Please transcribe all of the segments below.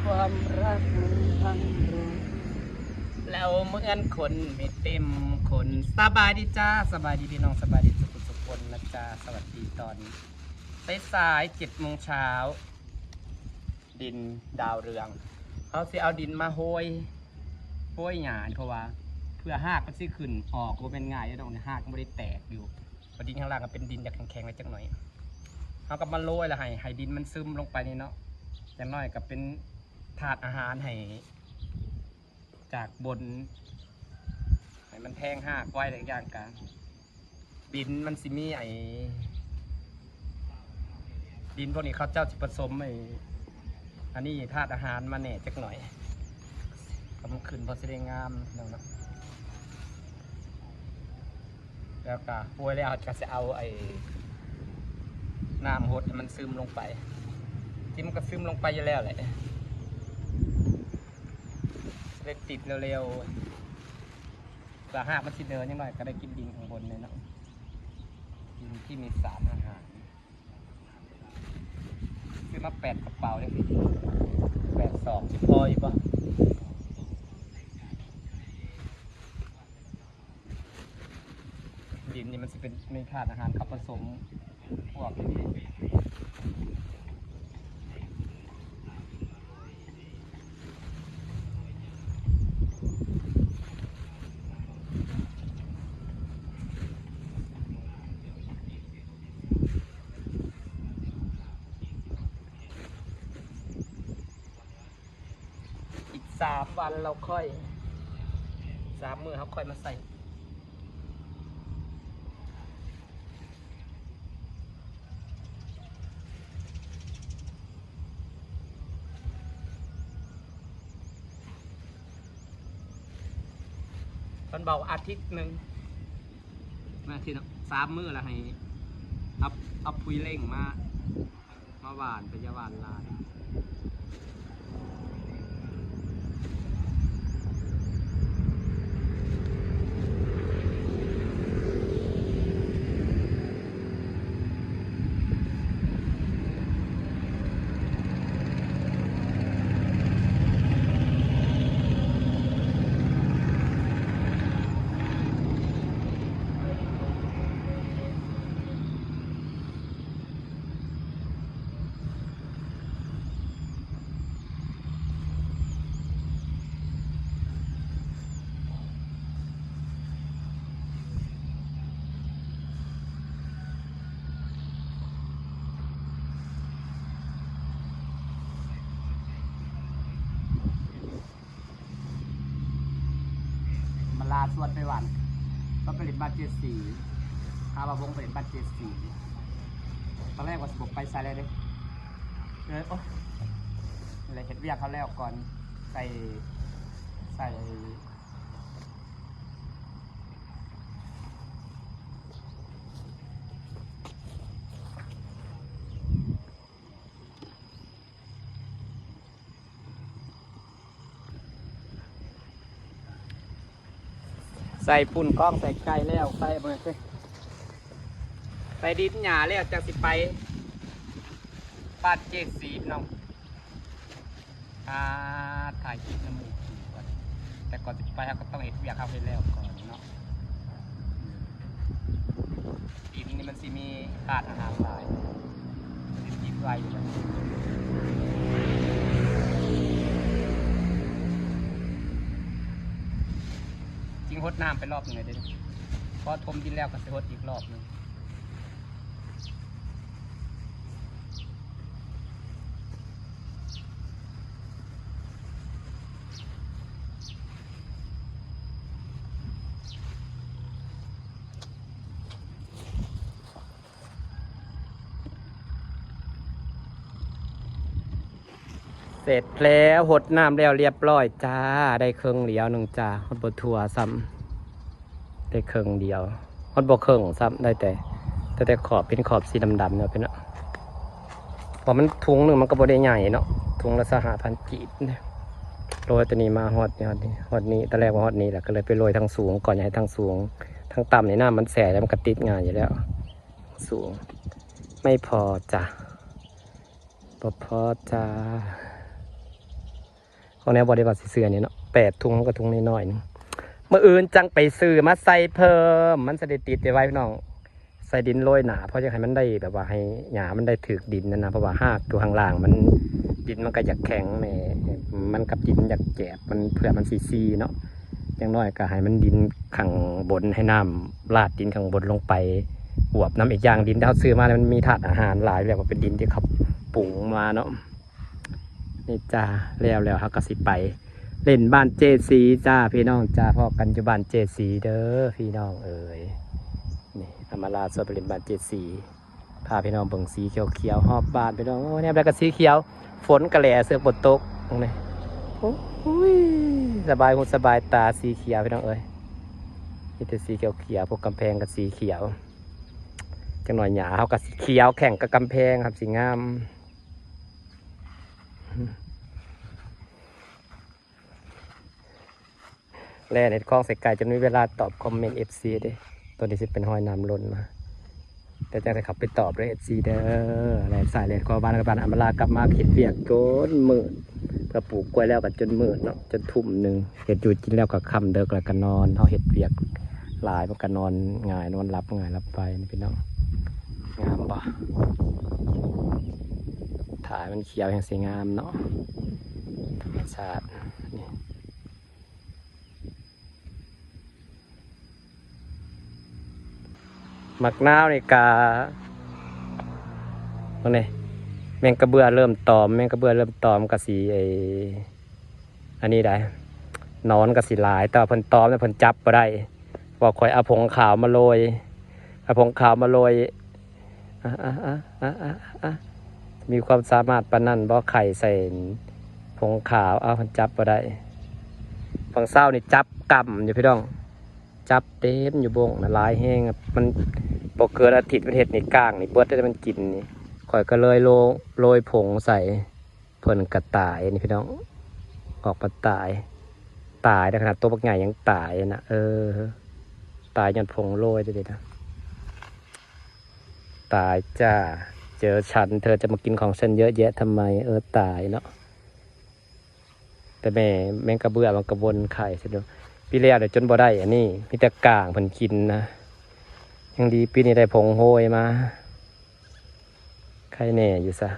ຄວາມລັກມັນພັງເບາ ແລ້ວເໝືອນຄົນມີເຕັມຄົນ. ສະບາຍດີຈ້າ ສະບາຍດີພີ່ນ້ອງ ສະບາຍດີທຸກໆຄົນນະຈ້າ. ສະຫວັດດີຕອນສາຍໆ ເຈັດໂມງເຊົ້າ. ດິນດາວເຮືອງ ເຮົາຊິເອົາດິນມາໂຮຍ ໂຮຍຫຍ້າ ເພາະວ່າເພື່ອຮາກມັນຊິຂຶ້ນອອກ ບໍ່ແມ່ນງ່າຍເດ້ນ້ອງ ຮາກມັນບໍ່ໄດ້ແຕກຢູ່. ເພາະດິນຂ້າງລ່າງກໍເປັນດິນຈະແຂງໆ ແລ້ວຈັກໜ້ອຍ ເຮົາກໍມາໂລຍແລ້ວໃຫ້ ໃຫ້ດິນມັນຊຶມລົງໄປນີ້ເນາະ. ຢ່າງໜ້ອຍກໍເປັນທາດອາຫານໃຫ້ ຈາກບົນ ໃຫ້ມັນແທງຮາກໄວ ແລະ ອີກຢ່າງກະ ດິນມັນຊິມີໄອ້ ດິນພວກນີ້ເຂົາເຈົ້າຊິປະສົມໄອ້ ອັນນີ້ທາດອາຫານມາແດ່ຈັກໜ້ອຍ ກໍມັນຂຶ້ນພໍຊິໄດ້ງາມເນາະ. ແລ້ວກະໂຮຍແລ້ວ ເຮົາກະຊິເອົາໄອ້ ນ້ຳຫົດໃຫ້ມັນຊຶມລົງໄປ ທີ່ມັນກໍຊຶມລົງໄປຢູ່ແລ້ວແຫຼະ ຊິໄດ້ຕິດເລັວໆ ເພື່ອຮາກມັນຊິເດີນ ຢ່າງໜ້ອຍກໍໄດ້ກິນດິນຂ້າງບົນນີ້ເນາະ ດິນທີ່ມີສານອາຫານ. ຊື້ມາແປດກະເປົາເດ້ ແປດສອບ ຊິພໍຢູ່ບໍ່? ດິນນີ້ມັນຊິເປັນ ມີທາດອາຫານເຂົ້າປະສົມພວກນີ້. ອີກສາມວັນລາວຄ່ອຍ ສາມມື້ເຮົາຄ່ອຍມາໃສ່. ເພິ່ນບອກອາທິດໜຶ່ງ ອາທິດໜຶ່ງ ສາມມື້ລະໃຫ້ເອົາ ເອົາປຸ໋ຍເລັ່ງມາ ມາຫວ່ານ ແຕ່ຢ່າຫວ່ານຫຼາຍ. ມາລາຊວນໄປຫວ່ານ ກໍໄປຫຼິ້ນບາດເຈັດສີ ຫາວ່າວົງໄປຫຼິ້ນບາດເຈັດສີ. ຕອນແລກວ່າຊິບໍ່ໄປໃສແລ້ວເດ້ ເອີ ໂອ້ຍ ແລ້ວເຮັດວຽກເຮົາແລ້ວກ່ອນ ໃສ່ ໃສ່ ໃສ່ຝຸ່ນກ້ອງໃສ່ໄກ່ແລ້ວ ໃສ່ເບິ່ງຊິ ໃສ່ດິນຫຍ້າແລ້ວ ຈັ່ງຊິໄປບາດເຈັດສີພີ່ນ້ອງ. ອ່າ ຖ່າຍຄລິບນຳໝູ່ກ່ອນ ແຕ່ກ່ອນຊິໄປເຮົາກໍຕ້ອງເຮັດວຽກເຮົາໃຫ້ແລ້ວກ່ອນເນາະ. ດິນນີ້ມັນຊິມີທາດອາຫານຫຼາຍ ມັນຊິຕິດໄວຢູ່ແລ້ວ ຈຶ່ງຫົດນ້ຳໄປລອບໜຶ່ງເດ້ ພໍຖົມດິນແລ້ວກໍຊິຫົດອີກລອບໜຶ່ງ. ເສັດແລ້ວ ຫົດນ້ຳແລ້ວລຽບຮ້ອຍຈ້າ ໄດ້ເຄິ່ງດຽວໜຶ່ງຈ້າ ຮອດບໍ່ທົ່ວຊ້ຳ ໄດ້ເຄິ່ງດຽວ ຮອດບໍ່ເຄິ່ງຊ້ຳ ໄດ້ແຕ່ ໄດ້ແຕ່ຂອບ ເປັນຂອບສີດຳໆເນາະພີ່ນ້ອງ. ເພາະມັນ ຖົງໜຶ່ງມັນກໍບໍ່ໄດ້ໃຫຍ່ເນາະ ຖົງລະຊາວຫ້າພັນກີບເດ້. ໂລຍແຕ່ນີ້ມາຮອດນີ້ ຮອດນີ້ ຮອດນີ້ ຕອນແລກວ່າຮອດນີ້ແຫຼະ ກໍເລີຍໄປໂລຍທາງສູງກ່ອນ ຢ່າໃຫ້ທາງສູງ ທາງຕ່ຳນີ້ນ້ຳມັນແຊ່ແລ້ວ ມັນກໍຕິດງ່າຍຢູ່ແລ້ວ ທາງສູງ ໄມ່ພໍຈ້າ ບໍ່ພໍຈ້າ. ຂອງແນວບໍ່ໄດ້ວ່າຊິເຊື່ອນີ້ເນາະ ແປດທຸງ ມັນກໍທຸງນ້ອຍໆໜຶ່ງ. ມື້ອື່ນຈັ່ງໄປຊື້ມາໃສ່ເພີ່ມ ມັນຊິໄດ້ຕິດໄວໆ ພີ່ນ້ອງ. ໃສ່ດິນໂລຍໜ້າ ເພາະຢາກໃຫ້ມັນໄດ້ແບບວ່າໃຫ້ຫຍ້າມັນໄດ້ຖືກດິນນັ້ນນະ ເພາະວ່າຮາກຢູ່ຂ້າງລ່າງມັນ ດິນມັນກໍຢາກແຂງແດ່ ມັນກັບດິນຢາກແຈບ ມັນເພື່ອມັນຊິຊີເນາະ. ຢ່າງໜ້ອຍກໍໃຫ້ມັນດິນຂ້າງບົນ ໃຫ້ນ້ຳລາດດິນຂ້າງບົນລົງໄປອວບນຳ. ອີກຢ່າງດິນທີ່ເຮົາຊື້ມານີ້ ມັນມີທາດອາຫານຫຼາຍ ແບບວ່າເປັນດິນທີ່ເຂົາປຸງມາເນາະ. ນີ້ຈ້າ ແລ້ວແລ້ວເຮົາກໍຊິໄປຫຼິ້ນບ້ານເຈສີຈ້າ ພີ່ນ້ອງຈ້າ. ພໍ້ກັນຢູ່ບ້ານເຈສີເດີ ພີ່ນ້ອງເອີຍ. ນີ້ອຳມາລາຊວນໄປຫຼິ້ນບ້ານເຈສີ ພາພີ່ນ້ອງເບິ່ງສີຂຽວໆຮອບບ້ານ ພີ່ນ້ອງ. ໂອ້ຍ ແນວໃດກໍສີຂຽວ ຝົນກໍແຫຼເສືອກບໍ່ຕົກ. ເບິ່ງນີ້ ໂອ້ຍ ສະບາຍຫູສະບາຍຕາ ສີຂຽວ ພີ່ນ້ອງເອີຍ. ມີແຕ່ສີຂຽວໆ ພວກກຳແພງກໍສີຂຽວ. ຈັກໜ້ອຍຫຍ້າເຮົາກໍຊິຂຽວແຂ່ງກັບກຳແພງ ຄັບ ຊິງາມ. ແລ່ນເຮັດຄອງໃສ່ໄກ່ ຈົນມີເວລາຕອບຄອມເມັນເອັຟຊີເດ້. ໂຕນີ້ຊິເປັນຮອຍນ້ຳຫຼົ່ນມາ ແຕ່ຈັ່ງໄດ້ເຂົ້າໄປຕອບເດີເອັຟຊີເດີ. ແລ່ນຊ້າຍແລ່ນຂວາ ບ້ານກັບບ້ານ ອຳມາລາກັບມາເຮັດວຽກຈົນມືດ ເພື່ອປູກກ້ວຍແລ້ວກໍຈົນມືດເນາະ ຈົນທຸ່ມໜຶ່ງ. ເຮັດຢູ່ກິນແລ້ວກໍຄ່ຳເດິກ ແລ້ວກໍນອນ. ເຮົາເຮັດວຽກຫຼາຍ ມັນກໍນອນງ່າຍ ນອນຫຼັບງ່າຍຫຼັບໄວ ພີ່ນ້ອງ. ງາມບໍ່? ຖ້າໃຫ້ມັນຂຽວແຮ່ງຊິງາມເນາະ ທຳມະຊາດນີ້. ໝາກນາວນີ້ກະ ເບິ່ງນີ້ ແມງກະເບື້ອເລີ່ມຕອມ ແມງກະເບື້ອເລີ່ມຕອມ ກະຊິ ໄອ້ ອັນນີ້ໄດ໋ ໜອນກະຊິຫຼາຍ ແຕ່ວ່າເພິ່ນຕອມແລ້ວເພິ່ນຈັບບໍ່ໄດ້ ວ່າຂ້ອຍເອົາຜົງຂາວມາໂລຍ ເອົາຜົງຂາວມາໂລຍ. ອາ ອາ ອາ ອາ ອາ ອາ ມີຄວາມສາມາດປານນັ້ນບໍ່? ໄຂ່ໃສ່ຜົງຂາວ ເອົາ ມັນຈັບບໍ່ໄດ້. ບາງເຊົ້ານີ້ຈັບກຳຢູ່ ພີ່ນ້ອງ ຈັບເຕັມຢູ່ບົ້ງນະ ຫຼາຍແຮງ. ມັນບໍ່ເກີນອາທິດ ມັນເຮັດນີ້ ກ້າງນີ້ເບິດ ແລ້ວມັນກິນນີ້ ຂ້ອຍກໍເລີຍໂລ ໂລຍຜົງໃສ່ ເພິ່ນກະຕາຍນີ້ພີ່ນ້ອງ ອອກມາຕາຍ ຕາຍໃນຂະໜາດໂຕບັກໃຫຍ່ຍັງຕາຍນະ. ເອີ ຕາຍຍ້ອນຜົງໂລຍເດ້ນະ ຕາຍຈ້າ. ເຈີສັນ ເທີຈະມາກິນຂອງເສັ້ນເຍີະແຍະທຳໄມ? ເອີ ຕາຍເນາະ. ແຕ່ແມ່ແມງກະເບື້ອມັນກະວົນໄຂ່ຊິເນາະ. ປີແລ້ວນີ້ຈົນບໍ່ໄດ້ອັນນີ້ ມີແຕ່ກ້າງເພິ່ນກິນນະ. ຍັງດີປີນີ້ໄດ້ຜົງໂຮຍມາ ໄຄແນ່ຢູ່ຊະ.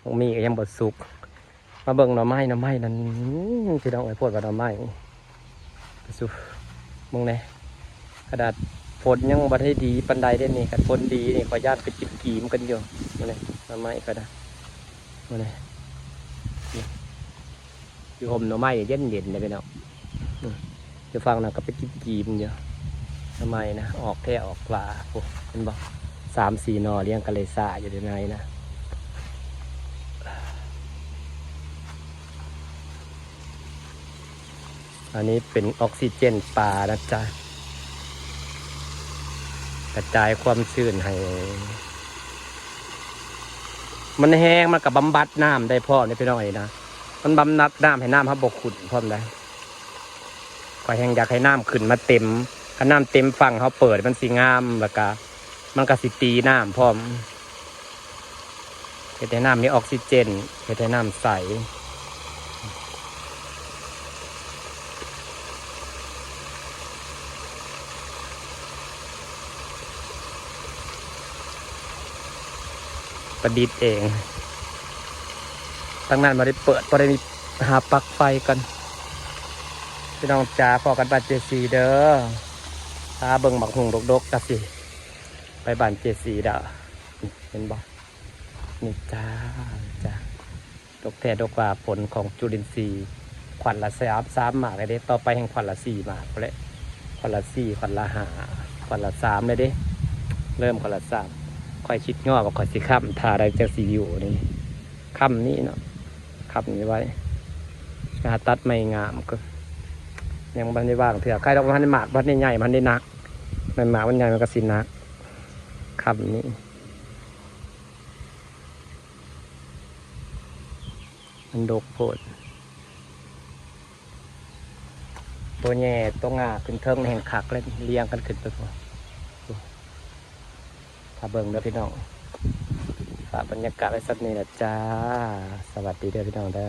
ບັກໝີ່ກໍຍັງບໍ່ສຸກ. ມາເບິ່ງໜໍ່ໄມ້ ໜໍ່ໄມ້ນັ້ນ ພີ່ນ້ອງເອີຍ ໂພດວ່າໜໍ່ໄມ້ ສຸ ເບິ່ງແດ່. ຂະໜາດຝົນຍັງບໍ່ໄດ້ດີປານໃດເດ້ນີ້ ຄັນຝົນດີນີ້ ຂ້ອຍຢ້ານໄປກິນກີມກັນຢູ່. ເບິ່ງແດ່ ໜໍ່ໄມ້ຂ້ອຍນະ ເບິ່ງແດ່ ນີ້ ຢູ່ຮົ່ມໜໍ່ໄມ້ເຢັນໆເດ້ພີ່ນ້ອງ. ອືມ ຢູ່ຝັ່ງນັ້ນກໍໄປກິນກີມຢູ່ ໜໍ່ໄມ້ນະ ອອກແທ້ອອກວ່າ. ໂອ້ ເຫັນບໍ່ ສາມສີ່ໜໍ່ລຽງກັນເລີຍຊາຢູ່ໃນນະ. ອັນນີ້ເປັນອອກຊີເຈນປານະຈ໊ະ ກະຈາຍຄວາມຊື້ນໃຫ້. ມັນແຮງ ມັນກໍບຳບັດນ້ຳໄດ້ພ້ອມເດ້ພີ່ນ້ອງເອີຍນະ. ມັນບຳບັດນ້ຳໃຫ້ນ້ຳເຮົາບໍ່ຂຸ້ນພ້ອມໄດ໋. ຂ້ອຍແຮ່ງຢາກໃຫ້ນ້ຳຂຶ້ນມາເຕັມ ຄັນນ້ຳເຕັມຝັ່ງເຮົາເປີດມັນຊິງາມ ແລ້ວກະມັນກະຊິຕີນ້ຳພ້ອມ ເຮັດໃຫ້ນ້ຳມີອອກຊີເຈນ ເຮັດໃຫ້ນ້ຳໃສ. ປະດິດເອງ ທາງນັ້ນບໍ່ໄດ້ເປີດ ບໍ່ໄດ້ມີ ຫາປັກໄຟກ່ອນ ພີ່ນ້ອງຈ໋າ. ພໍ້ກັນບ້ານເຈສີເດີ ພາເບິ່ງໝາກຫຸ່ງດົກໆ ກະຊິໄປບ້ານເຈສີເດີ. ເຫັນບໍ່ ນີ້ຈ້າ ຈ້າ ດົກແທ້ດົກວ່າ ຜົນຂອງຈຸລິນຊີ. ຂວັນລະສາມ ສາມໝາກເດ້ ຕໍ່ໄປແຮ່ງຂວັນລະສີ່ໝາກພຸ້ນແຫຼະ ຂວັນລະສີ່ ຂວັນລະຫ້າ ຂວັນລະສາມເລີຍເດ້. ເລີ່ມຂວັນລະສາມ ຂ້ອຍຄິດງໍວ່າຂ້ອຍຊິຄ້ຳຖ້າໄດ້ ຈັ່ງຊິຢູ່ນີ້ ຄ້ຳນີ້ເນາະ ຄ້ຳນີ້ໄວ້ ຫາຕັດໄມ້ງາມກ່ອນ ຍັງບໍ່ທັນໄດ້ວາງເທື່ອ. ໄຄດອກ ມັນບໍ່ທັນໄດ້ໝາກ ບໍ່ທັນໄດ້ໃຫຍ່ ມັນໄດ້ໜັກ ແມ່ນໝາກມັນໃຫຍ່ມັນກໍຊິໜັກ. ຄ້ຳນີ້ ມັນດົກໂພດ ໂຕແຍ່ໂຕງ່າຂຶ້ນເທິງແຮ່ງຄັກເລີຍ ລຽງກັນຂຶ້ນໄປພຸ້ນ. ຖ້າເບິ່ງເດີພີ່ນ້ອງ ຝາກບັນຍາກາດໄວ້ສ່ຳນີ້ລະຈ້າ. ສະຫວັດດີເດີພີ່ນ້ອງເດີ.